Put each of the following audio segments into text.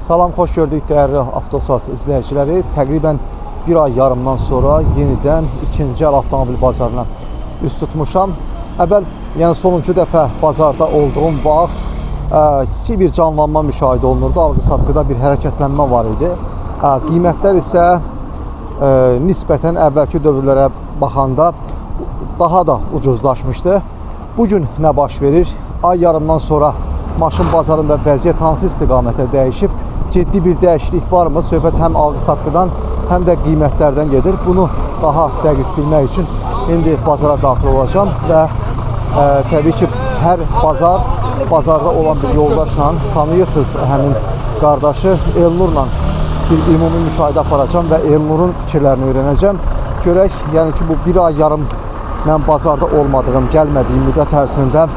Salam, xoş gördük dəyərli Avtosaz izləyiciləri. Təqribən bir ay yarımdan sonra yenidən ikinci əl avtomobil bazarına üz tutmuşam. Əvvəl, yəni sonuncu dəfə bazarda olduğum vaxt kiçik bir canlanma müşahidə olunurdu. Alqı-satqıda bir hərəkətlənmə var idi. Qiymətlər isə nisbətən əvvəlki dövrlərə baxanda daha da ucuzlaşmışdı. Bu gün nə baş verir? Ay yarımdan sonra maşın bazarında vəziyyət hansı istiqamətə dəyişib? Ciddi bir dəyişiklik varmı? Söhbət həm alqı-satqıdan, həm də qiymətlərdən gedir. Bunu daha dəqiq bilmək üçün indi bazara daxil olacağam və təbii ki, hər bazarda olan bir yoldaşla tanıyırsınız həmin qardaşı Elnurla bir ümumi müşahidə aparacağam və Elnurun fikirlərini öyrənəcəm. Görək, yəni ki, bu bir ay yarım mən bazarda olmadığım, gəlmədiyim müddət ərzində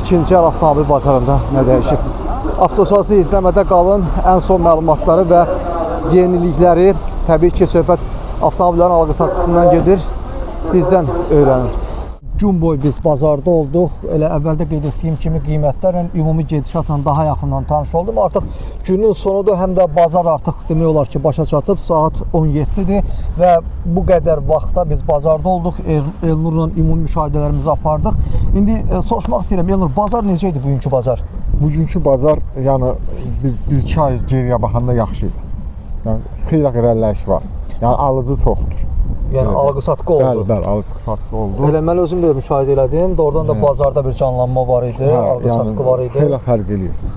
ikinci əl avtomobil bazarında nə dəyişib? Avtosazı izləmədə qalın. Ən son məlumatları və yenilikləri, təbii ki, söhbət avtomobillərin alqı-satqısından gedir. Bizdən öyrənin. Gün boyu biz bazarda olduq. Elə əvvəldə qeyd etdiyim kimi qiymətlərlə, ümumi gedişatla daha yaxından tanış oldum. Artıq günün sonudur, həm də bazar artıq demək olar ki, başa çatıb. Saat 17-dir və bu qədər vaxtda biz bazarda olduq. Elnurla ümumi müşahidələrimizi apardıq. İndi soruşmaq istəyirəm Elnur, bazar necə idi bugünkü bazar? Bugünkü bazar, yəni bir iki ay geriyə baxanda yaxşı idi. Yəni xeyli irəliləyiş var. Yəni alıcı çoxdur. Yəni alqı-satqı oldu. Bəli, bəli, alıcı-satqı oldu. Elə mən özüm də müşahidə elədim. Doğrudan da bazarda bir canlanma var idi, alqı-satqı var idi. Xeyli fərq eləyir.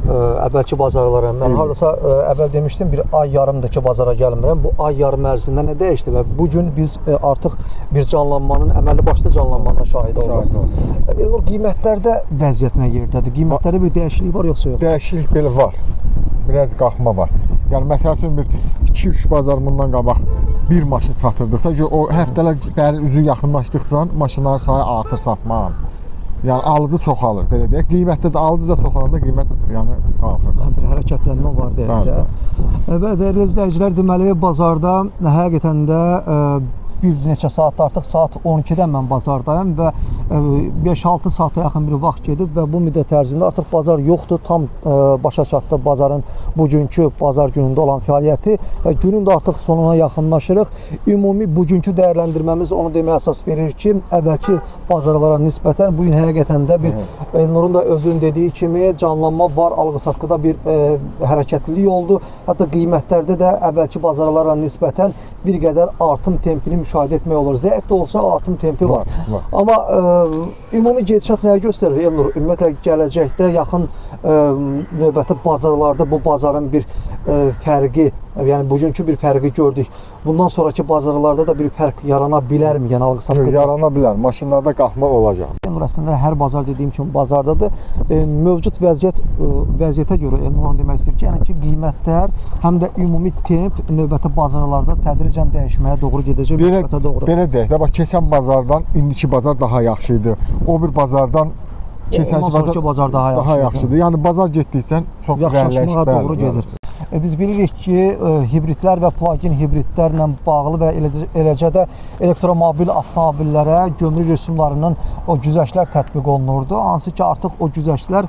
Əvvəlki bazarlara mən hardasa əvvəl demişdim, bir ay yarımdır ki, bazara gəlmirəm. Bu ay yarım ərzində nə dəyişdi və bu gün biz artıq bir canlanmanın, əməlli başlı canlanmanın şahidi olduq. Elnur, qiymətlərdə vəziyyət nə yerdədir? Qiymətlərdə bir dəyişiklik var yoxsa yox? Dəyişiklik belə var. Biraz qalxma var. Yəni məsəl üçün bir 2-3 bazar bundan qabaq bir maşın satırdıqsa, ki, o həftələr bəri üzü yaxınlaşdıqca maşınların sayı artır satmaq. Yəni alıcı çoxalır, belə deyək. Qiymətdə də alıcı da çoxalanda qiymət yəni qalxır. Bir hərəkətlənmə var deyək də. Bəli, dəyərli izləyicilər, deməli bazarda həqiqətən də bir neçə saat, artıq saat 12-dən mən bazardayım və 5-6 saata yaxın bir vaxt gedib və bu müddət ərzində artıq bazar yoxdur. Tam başa çatdı bazarın bugünkü bazar günündə olan fəaliyyəti və günün də artıq sonuna yaxınlaşırıq. Ümumi bugünkü dəyərləndirməmiz onu deməyə əsas verir ki, əvvəlki bazarlara nisbətən bu gün həqiqətən də bir Elnurun da özünün dediyi kimi canlanma var, alqı-satqıda bir hərəkətlilik oldu. Hətta qiymətlərdə də əvvəlki bazarlara nisbətən bir qədər artım tempini müşahidə etmək olur. Zəif də olsa artım tempi var. Var. Amma ümumi gedişat nəyi göstərir Elnur? Ümumiyyətlə gələcəkdə yaxın növbəti bazarlarda bu bazarın bir fərqi, yəni bugünkü bir fərqi gördük. Bundan sonraki bazarlarda da bir fərq yarana bilərmi? Yəni alqı-satqıda? Yarana bilər. Maşınlarda qalxma olacaq. Elnur, əslində hər bazar dediyim kimi bazardadır. Mövcud vəziyyətə görə Elnur onu demək istəyir ki, yəni ki, qiymətlər həm də ümumi temp növbəti bazarlarda tədricən dəyişməyə doğru gedəcək, müsbətə doğru. Belə deyək də, bax keçən bazardan indiki bazar daha yaxşı idi. O bir bazardan keçənki sonraki bazar daha yaxşı daha idi. yaxşıdır. Yəni bazar getdikcə çox yaxşılaşmağa irəliləyiş, doğru bəli, gedir. Biz bilirik ki, hibridlər və plug-in hibridlərlə bağlı və eləcə də elektromobil avtomobillərə gömrük rüsumlarının o güzəştlər tətbiq olunurdu. Hansı ki, artıq o güzəştlər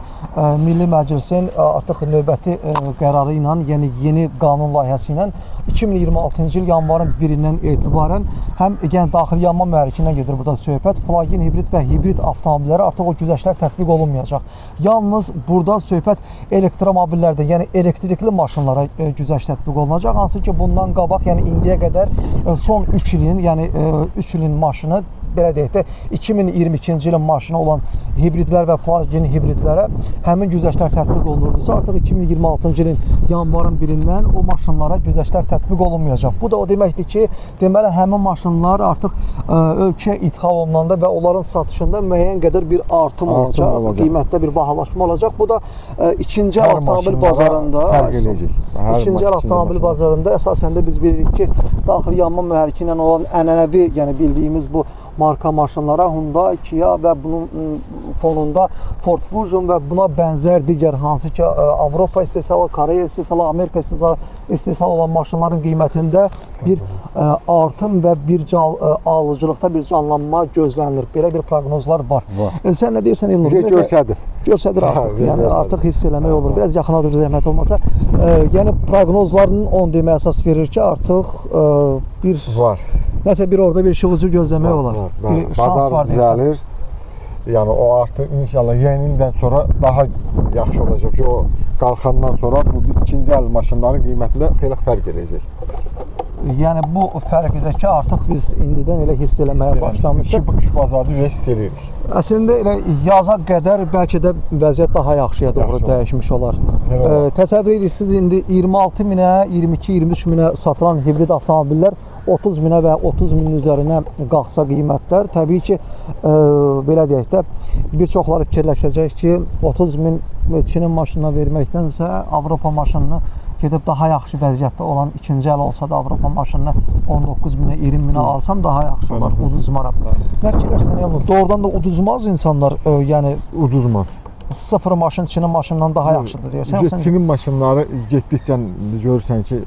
Milli Məclisin artıq növbəti qərarı ilə, yəni yeni qanun layihəsi ilə 2026-cı il yanvarın 1-dən etibarən həm yəni daxili yanma mühərrikindən gedir burada söhbət, plug-in hibrid və hibrid avtomobillərə artıq o güzəştlər tətbiq olunmayacaq. Yalnız burada söhbət elektromobillərdə, yəni elektrikli maşınlara güzəşt tətbiq olunacaq. Hansı ki, bundan qabaq, yəni indiyə qədər son 3 ilin, yəni 3 ilin maşını, belə deyək də 2022-ci ilin maşını olan hibridlər və plug-in hibridlərə həmin güzəştlər tətbiq olunurdusa, artıq 2026-cı ilin yanvarın 1-dən o maşınlara güzəştlər tətbiq olunmayacaq. Bu da o deməkdir ki, deməli həmin maşınlar artıq ölkəyə idxal olunanda və onların satışında müəyyən qədər bir artım olacaq, qiymətdə bir bahalaşma olacaq. Bu da ikinci əl avtomobil bazarında fərq eləyəcək. İkinci əl avtomobil bazarında əsasən də biz bilirik ki, daxili yanma mühərriki ilə olan ənənəvi, yəni bildiyimiz bu marka maşınlara Hyundai, Kia və bunun fonunda Ford Fusion və buna bənzər digər hansı ki Avropa istehsalı, Koreya istehsalı, Amerika istehsalı olan maşınların qiymətində bir artım və bir alıcılıqda bir canlanma gözlənilir. Belə bir proqnozlar var. Var. Sən nə deyirsən Elnur? Görsədir. Görsədir artıq. Hə, Yəni görsədir. artıq hiss eləmək olur. Biraz yaxına dur zəhmət olmasa. Yəni proqnozlarının on deməyə əsas verir ki, artıq bir Var. nəsə bir orada bir işıq ucu gözləmək olar. Var, var. Bir şans Bazar var deyirsən. düzəlir. Yəni o artıq inşallah yeni ildən sonra daha yaxşı olacaq ki, o qalxandan sonra bu ikinci əl maşınların qiymətində xeyli fərq eləyəcək. Yəni bu fərqi də ki, artıq biz indidən elə hiss eləməyə başlamışıq. İki bazarda hiss eləyirik. Əslində elə yaza qədər bəlkə də vəziyyət daha yaxşıya doğru Yaxşı olar. dəyişmiş olar. Elə olar. Təsəvvür edirsiniz indi 26 minə, 22-23 minə satılan hibrid avtomobillər 30 minə və 30 minin üzərinə qalxsa qiymətlər, təbii ki, belə deyək də, bir çoxları fikirləşəcək ki, 30 min Çinin maşınına verməkdənsə Avropa maşınını gedib daha yaxşı vəziyyətdə olan ikinci əl olsa da Avropa maşınını 19 minə, 20 minə alsam daha yaxşı olar, uduzmaram. Nə fikirləşirsən Elnur? Doğrudan da uduzmaz insanlar, yəni Uduzmaz. sıfır maşın Çinin maşından daha yaxşıdır deyirsən, yoxsa Çinin maşınları getdikcə görürsən ki,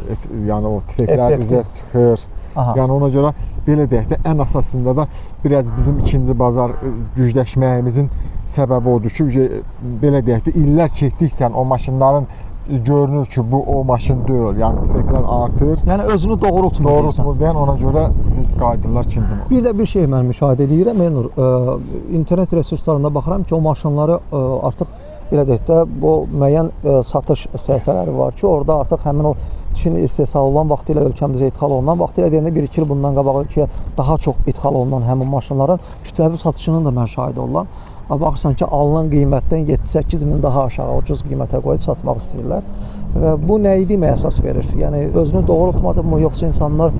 yəni o tüfəklər Effektiv. üzə çıxır. Aha. Yəni ona görə belə deyək də ən əsasında da biraz bizim ikinci bazar gücləşməyimizin səbəbi odur ki, belə deyək də illər keçdikcə o maşınların görünür ki, bu o maşın deyil. Yəni tüfəklər artır. Yəni özünü doğrultmur deyirsən. Doğrultmur deyən ona görə qayıdırlar ikinci. Bir də bir şey mən müşahidə eləyirəm Elnur. İnternet resurslarında baxıram ki, o maşınları artıq belə deyək də bu müəyyən satış səhifələri var ki, orada artıq həmin o Çin istehsal olunan vaxtilə ölkəmizə idxal olunan, vaxtilə deyəndə 1-2 il bundan qabaq ölkəyə daha çox idxal olunan həmin maşınların kütləvi satışının da mən şahid oluram. Baxırsan ki, alınan qiymətdən 7-8 min daha aşağı ucuz qiymətə qoyub satmaq istəyirlər. Və bu nəyi deməyə əsas verir? Yəni özünü doğrultmadı mı, yoxsa insanlar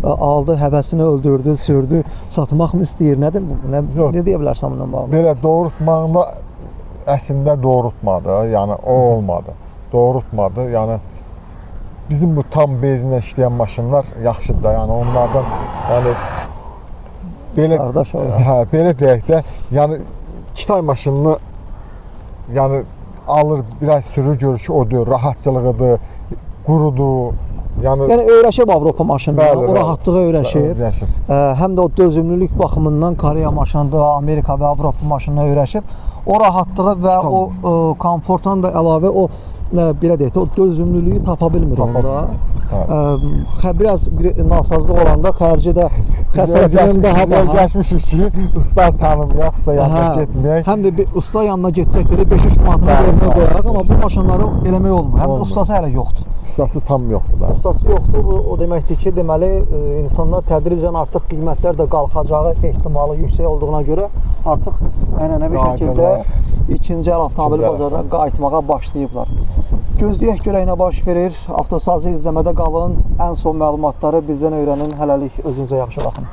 aldı, həvəsini öldürdü, sürdü, satmaq mı istəyir? Nədir bu? Nə, Yox. nə deyə bilərsən bununla bağlı? Belə doğrultmağında əslində doğrultmadı. Yəni o olmadı. Doğrultmadı. Yəni bizim bu tam benzinlə işləyən maşınlar yaxşıdır da. Yəni onlardan yəni belə Qardaş, o. hə, belə deyək də, yəni Kitay maşınını yəni alır, biraz sürür, görür ki, o deyil, rahatçılığıdır, qurudur. Yəni, Yəni öyrəşib Avropa maşınına, Bəli, o bəli. rahatlığa öyrəşir. Öyrəşib. Həm də o dözümlülük baxımından Koreya maşınında, Amerika və Avropa maşınına öyrəşib. O rahatlığı və Tam. o komfortdan da əlavə o belə deyək də o dözümlülüyü tapa bilmir Tapa onda. bilmir. Biraz bir nasazlıq olanda xərci də xəsarətinin daha Biz baha. öyrəşmişik ki, usta tanımayaq, usta yanına Hə. getməyək. Həm də bir usta yanına getsək belə 5-3 manatına Bəli, verməyə bəli. qoyaraq, amma bu maşınları eləmək olmur. Həm də Olmur. ustası hələ yoxdur. Ustası tam yoxdur da. Ustası yoxdur. Bu o deməkdir ki, deməli insanlar tədricən artıq qiymətlər də qalxacağı ehtimalı yüksək olduğuna görə artıq ənənəvi şəkildə Qayıdırlar. ikinci əl avtomobil İkinci əl bazarına qayıtmağa başlayıblar. Gözləyək görək nə baş verir. Avtosazı izləmədə qalın. Ən son məlumatları bizdən öyrənin. Hələlik özünüzə yaxşı baxın.